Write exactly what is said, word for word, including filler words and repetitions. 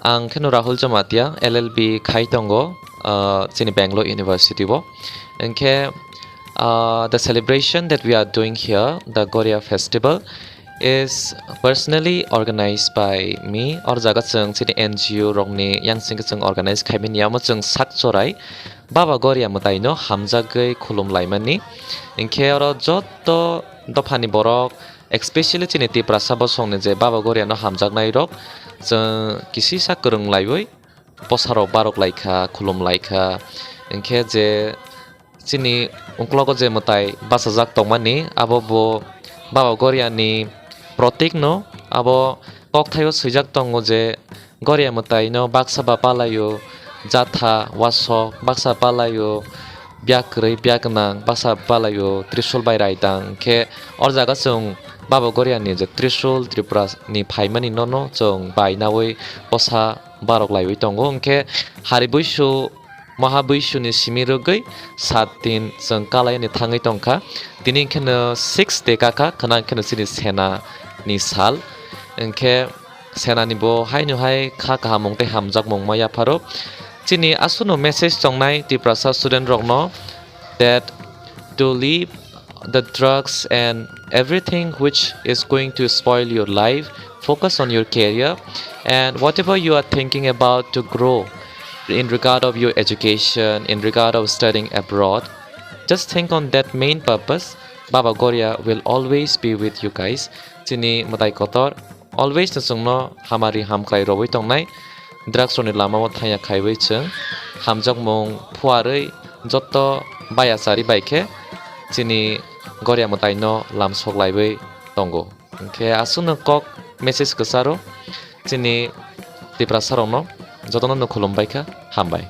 Ang kheno Rahul Jamatia, L L B khai tongo, ah, chini Bangalore University o. Hwnkhe, ah, the celebration that we are doing here, the Goria Festival, is personally organized by me. Or jaga chwng chini N G O rokni yangsingkhe chwng organize khaimani, amo chwng sak chorai Baba Goria mwtaino hamjagwi khulum laimani. Hwnkhe oro jotto dophani borok, especially chini Tiprasa bosongni je Baba Goriano hamjaknai rok, chwng kisisa kwrwng laiwi bwsarok barok laikha, khulum laikha. Hwnkhe je chini uklogo je mwtai bachajak tongmani, abo bo Baba Goriani protik no. Abo kokthaio swijak tongo je Goria mwtaino baksa ba palaio jatha wasok, baksa palaio biyak kwrwi biyak gwnang, baksa palaio trisul bai raidang. Hwnkhe o jaga chwng Baba Goriani je trisul Tripura ni phaimani nono chwng bainawi bwsa barok laiwi tongo. Hwnkhe hari buisu Maha buisuni simi rwgwi sat din chwng kalaini thangwi tongkha. Tini kheno six day kakha, khwna kheno chini Sena ni sal. Hwnkhe Sena ni bo haino hai kha kahamung tei hamjakmung ma yapharo. Chini aswkno message tongnai Tiprasa student rokno that to leave the drugs and everything which is going to spoil your life. Focus on your career and whatever you are thinking about to grow in regard of your education, in regard of studying abroad, just think on that main purpose. Baba Goria will always be with you guys. Chini mwtai kotor always no chwngno hamari hamkrai rwwi tongnai. Drugs rokni lamao thangya khaiwi chwng hamjakmung phuarwi jotto bayachari bai khe chini Goria mwtaino lamsok laiwi tongo. Hwnkhe aswkno kok message kwcharo chini Tiprasa rokno jotono no khulumbai kha, hambai.